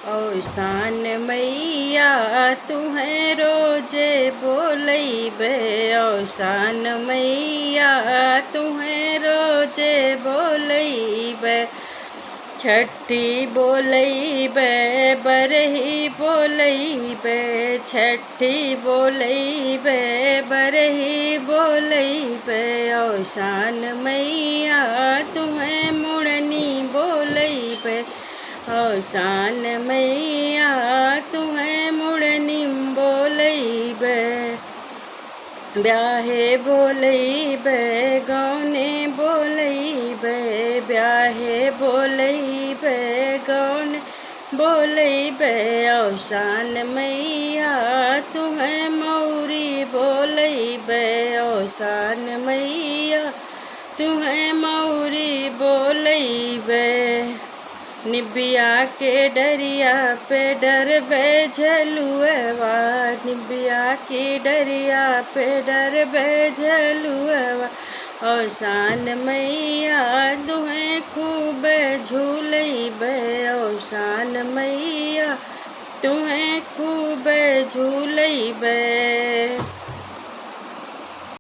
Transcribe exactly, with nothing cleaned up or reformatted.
औसान मैया तुहें रोजे बोलैबे, औसान मैया तुहें रोजे बोलैबे। छठी बोलैबे, बरही बोलैबे, छठी बोलैबे, बरही बोलैबे। औसान मैया तुहें मुड़नी बोलैबे, औसान मैया तुहें मुड़नी बोलैबे। ब्याहे बोलैबे, गौने बोलैबे, ब्याहे बोलैबे, गौने बोलैबे। औसान मैया तुहें मौरी बोलैबे, औसान मैया तुहें मौरी बोलैबे। निबिया के डरिया पे डरबे झलुएवा, निबिया के डरिया पे डरबे झलुएवा। औसान मैया तुहें खूबे झूलैबे, औसान मैया तुहें खूबे झूलैबे।